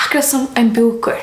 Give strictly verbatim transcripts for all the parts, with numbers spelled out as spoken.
akkurát sum ein búkur.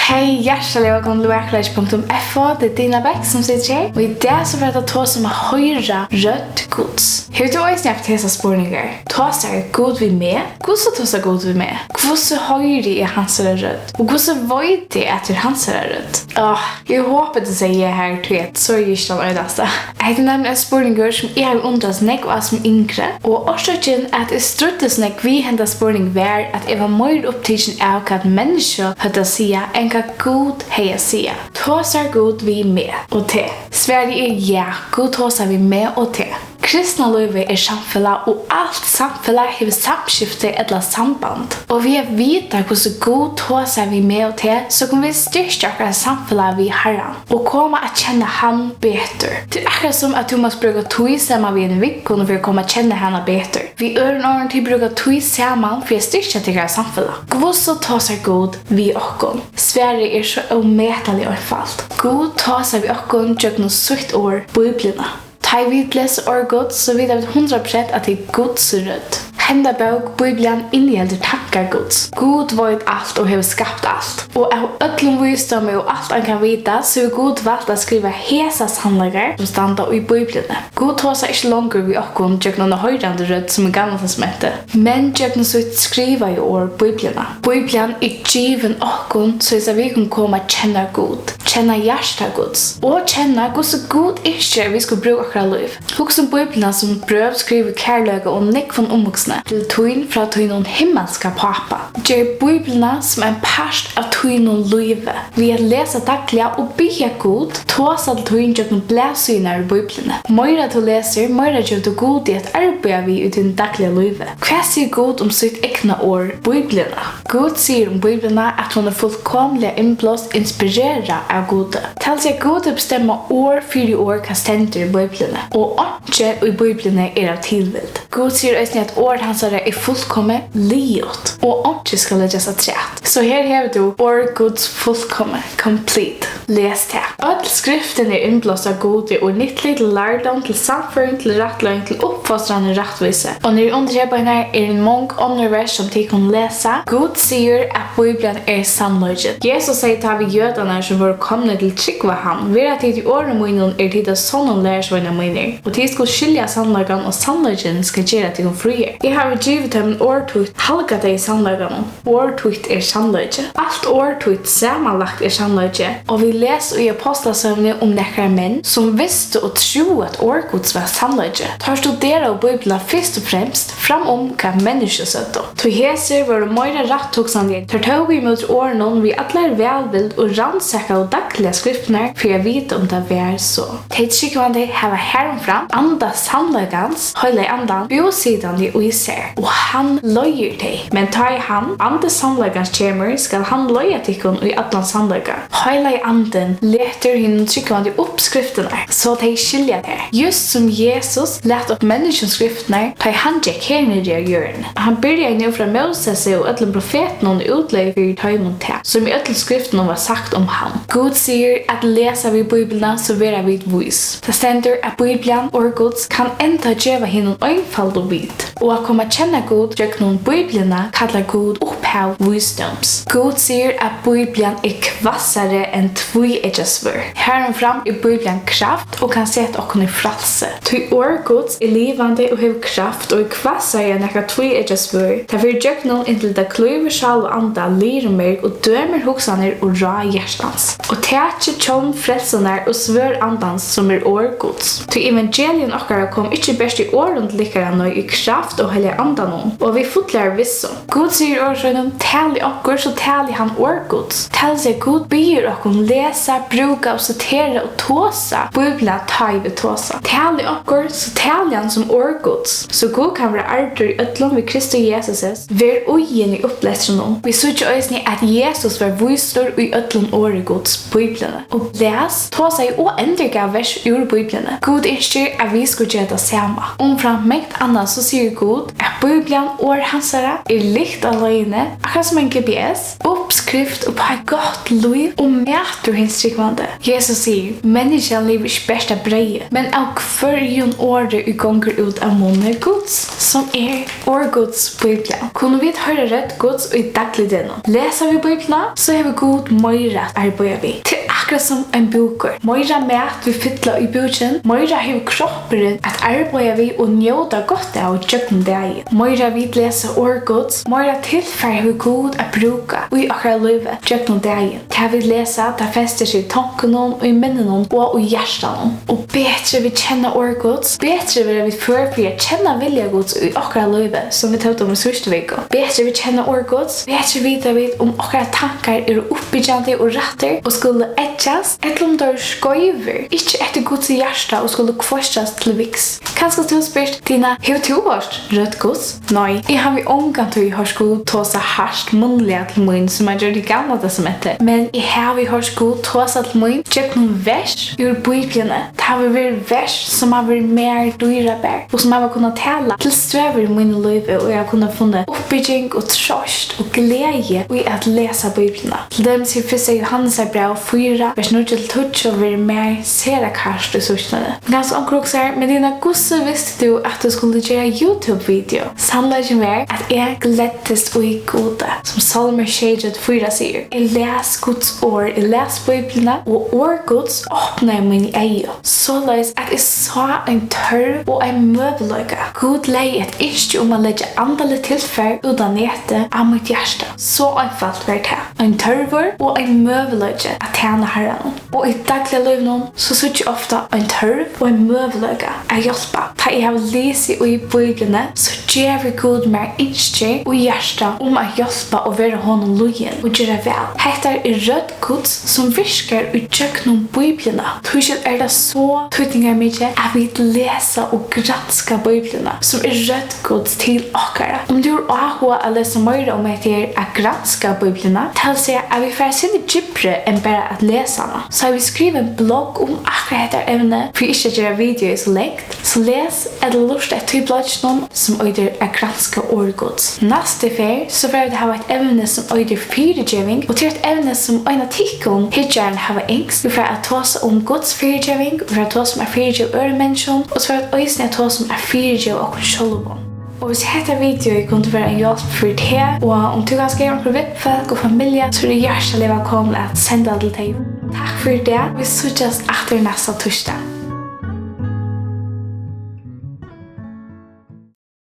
Hey, hjartaliga vælkomin til Vakurleiki punktum F O. Tað er Dina Bech, sum situr her. Og í dag so fara vit at tosa um at hoyra rødd Guds. Hevur tú eisini havt hesar spurningar? Tosar Gud við meg? Hvussu tosar Gud við meg? Hvussu hoyri eg hansara rødd? Og hvussu veit eg, at tað er hansara rødd? Áh, eg hopi, tú segði ja her, tí at so eri eg ikki tann einasta. Hetta er nemliga ein spurningur, sum eg havi undrast nógv á sum yngri, og orsøkin, at eg stríddist nógv við henda spurning, var, at eg var meir upptikin av, hvat menniskju høvdu at siga, enn hvat Gud hevði at siga. Tosar Gud við meg og teg? Svarið er ja, Gud tosar við meg og teg. Kristna lívið er samfelag, og alt samfelag hevur samskifti ella samband. Og við at vita, hvussu Gud tosar við meg og teg, so kunnu vit styrkja okkara samfelag við Harran og koma at kenna Hann betur. Tað er akkurát sum, at tú mást brúka tíð saman við eini vinkonu fyri at koma at kenna hana betur. Við øðrum orðum, tit brúka tíð saman fyri at styrkja tykkara samfelag. Hvussu tosar Gud við okkum? Svarið er so ómetaliga einfalt. Gud tosar við okkum gjøgnum sítt orð, Bíbliuna. Tá ið vit lesa orð Guds, so vita vit hundrað prosent, at tað er Guds rødd. Henda bók, Bíblian, inniheldur tankar Guds. Gud veit alt og hevur skapt alt. Og av øllum vísdómi og alt, hann kann vita, so hevur Gud valt at skriva hesar sannleikar, sum standa í Bíbliuni. Gud tosar ikki longur við okkum gjøgnum eina hoyrandi rødd, sum í Gamla Testamenti, men gjøgnum sítt skrivaða orð, Bíbliuna. Bíblian er givin okkum, soleiðis at vit kunnu koma at kenna Gud, kenna hjarta Guds og kenna, hvussu Gud ynskir, at vit skulu brúka okkara lív. Hugsa um Bíbliuna sum brøv skrivað í kærleika og nógvum umhugsni til tín frá tínum himmalska Pápa. Ger Bíbliuna sum ein part av tínum lívi við at lesa dagliga og biðja Gud tosa til tín gjøgnum blaðsíðurnar í Bíbliuni. Meira tú lesur, meira gevur tú Gudi at arbeiða við í tínum dagliga lívi. Hvat sigur Gud um sítt egna orð, Bíbliuna? Gud sigur um Bíbliuna, at hon er fullkomiliga innblást, inspirerað av Gudi. Tað vil siga, Gud hevur bestemmað orð fyri orð, hvat stendur í Bíbliuni, og einki í Bíbliuni er av tilvild. Gud sigur eisini, at orð hansara er fullkomið, liðugt, og einki skal leggjast afturat. So her hevur tú orð Guds, fullkomið, complete. Les tað. Øll skriftin er innblást av Gudi og er nyttig til lærdóm, til sannføring, til rættleiðing, til uppfostran í rættvísi. Og niðri undir her beinar er ein mong onnur vers, sum tit kunnu lesa. Gud sigur, at Bíblian er sannleikin. Jesus segði tá við jødarnar, sum vóru komnir til trúgv á hann: Vera tit í orðum mínum, eru tit av sonnum lærisveinar mínir, og tit skulu skilja sannleikan, og sannleikin skal gera tykkum fríar. Eg havi givið teimum orð títt, halga tey í sannleikanum. Orð títt er sannleiki. Alt orð títt samanlagt er sannleiki. Og vit lesa í Ápostlasøguni um nakrar menn, sum vistu og trúðu, at orð Guds var sannleiki. Teir studeraðu Bíbliuna fyrst og fremst fram um, hvat menniskju søgdu. Tí hesir vóru meira rætthugsandi. Teir tóku ímóti orðunum við allari vælvild og rannsakaðu dagliga skriftirnar fyri at vita, um tað var so. Tey trúgvandi hava harumframt anda sannleikans, Heilagi Andan, búsitandi í sær, og hann leiðir tey. Men tá ið hann, Andi sannleikans, kemur, skal hann leiða tykkum í allan sannleika. Heilagi Andin letur hinum trúgvandi upp skriftirnar, so tey skilja tær, júst sum Jesus læt upp menniskjum skriftirnar, tá ið hann gekk her niðri á jørðini. Hann byrjaði nú frá Mósesi og øllum profetunum og útlegði fyri teimum tað, sum í øllum skriftunum var sagt um hann. Gud sigur, at lesa vit Bíbliuna, so verða vit vís. Tað stendur, at Bíblian, orð Guds, kann enntá geva hinum einfaldu vit. Og at koma at kenna Gud gjøgnum Bíbliuna kallar Gud upphav vísdóms. Gud sigur, at Bíblian er hvassari enn tvíeggjað svørð. Harumframt er Bíblian kraft og kann seta okkum í frælsi. Tí orð Guds er livandi og hevur kraft og er hvassari enn nakað tvíeggjað svørð. Tað fer ígjøgnum, inntil tað klývur sál og anda, lið og merg, og dømir hugsanir og ráð hjartans. Og takið hjálm frelsunnar og svørð Andans, sum er orð Guds. Tí evangelium okkara kom ikki bert í orðum til tykkara, nei, í kraft og Heilaga Andanum, og við fullari vissu. Gud sigur í orði sínum: Tali onkur, so tali hann orð Guds. Tað vil siga, Gud biður okkum lesa, brúka og sitera og tosa Bíbliuna, tá ið vit tosa. Tali onkur, so tali hann sum orð Guds, so Gud kann vera ærdur í øllum við Kristi Jesusi. Ver íðin í upplestrinum. Vit síggja eisini, at Jesus var vísur í øllum orði Guds, Bíbliuni. Og les, tosaði og endurgav vers úr Bíbliuni. Gud ynskir, at vit skulu gera tað sama. Umframt mangt annað, so sigur Gud, at Bíblian, orð hansara, er lykt á leiðini, Akkurát sum ein G P S, uppskrift upp á eitt gott lív og matur hins trúgvandi. Jesus sigur: "Menniskjan livir ikki bert av breyði, men av hvørjum orði, ið gongur út av munni Guds", sum er orð Guds, Bíblian. Kunnu vit hoyra rødd Guds í dagligdegnum? Lesa vit Bíbliuna, so hevur Gud meira at arbeiða við. Tað er akkurát sum ein búkur. Meira mat vit fylla í búkin, meira hevur kroppurin at arbeiða við og njóta gott av gjøgnum dagin. Meira vit lesa orð Guds, meira tilfar hevur Gud at brúka í okkara lívi gjøgnum dagin. Tað vit lesa, tað festir seg í tonkunum, í minninum og í hjartanum. Og betri vit kenna orð Guds, betri verða vit før fyri at kenna vilja Guds í okkara lívi, sum vit tóku um í síðstu viku. Betri vit kenna orð Guds, betri vita vit um okkara tankar eru uppbyggjandi og rættir og skulu eggjast, ella um teir eru skeivir, ikki eftir Guds hjarta og skulu kvoystast til viks. Kanska tú spyrt: "Dina, hevur tú hoyrt rødd Guds?" Nei, eg havi ongantíð hoyrt Gud tosa hart munnliga til mín, sum hann gjørdi í Gamla Testamenti, men eg havi hoyrt Gud tosa til mín gjøgnum vers úr Bíbliuni. Tað hava verið vers, sum hava verið mær dýrabar, og sum hava kunnað tala til støður í mínum lívi, og eg havi kunnað funnið uppbygging og trøst og gleði í at lesa Bíbliuna. Til dømis er fyrsta Jóhannesar bræv fýra, vers níggju til tíggju, verið mær sera kært í síðstuni. Kanska onkur hugsar: "Men Dina, hvussu visti tú, at tú skuldi gera YouTube-video?" Sannleikin var, at eg gleddist í Gudi. Sum Sálmur sjeyogtretivu fýra sigur: "Eg las Guds orð, eg las Bíbliuna, og orð Guds opnaði míni eygu, soleiðis at eg sá ein tørv og ein møguleika." Gud legði eitt ynski um at leggja andaligt tilfar út á netið á mítt hjarta. So einfalt var tað. Ein tørvur og ein møguleiki at tæna Harranum. Og í dagliga lívinum, so síggi eg ofta ein tørv og ein møguleika at hjálpa. Tá eg havi lisið í Bíbliuni, so gevur Gud mær ynski og hjarta um at hjálpa og vera honum lýðin og gera væl. Hetta er rødd Guds, sum virkar í gjøgnum Bíbliuna. Tískil er tað so týdningarmikið, at vit lesa og granska Bíbliuna, sum er rødd Guds til okkara. Um tú hevur áhuga at lesa meira um hetta her, at granska Bíbliuna, tað vil siga, at vit fara eitt sindur djúpri enn bara at lesa hana, so havi eg skrivað ein blogg um akkurát hetta evni, fyri ikki at gera videoið so langt. So les ella lurta eftir tí blogginum, sum eitur At granska orð Guds. Næstu ferð, so fara vit at hava eitt evni, sum eitur fyrigeving, og tað er eitt evni, sum ein av tykkum hyggjum hava ynskt. Vit fara at tosa um Guds fyrigeving, vit fara at tosa um at fyrigeva øðrum menniskjum, og so fara vit eisini at tosa um at fyrigeva okkum sjálvum. Og hvis hetta videoið kundi vera ein hjálp fyri teg, og um tú kanska hevur onkra vinfólk og familju, so eru hjartaliga vælkomin at senda til tey. Takk fyri tað. Vit síggjast aftur næsta týsdag.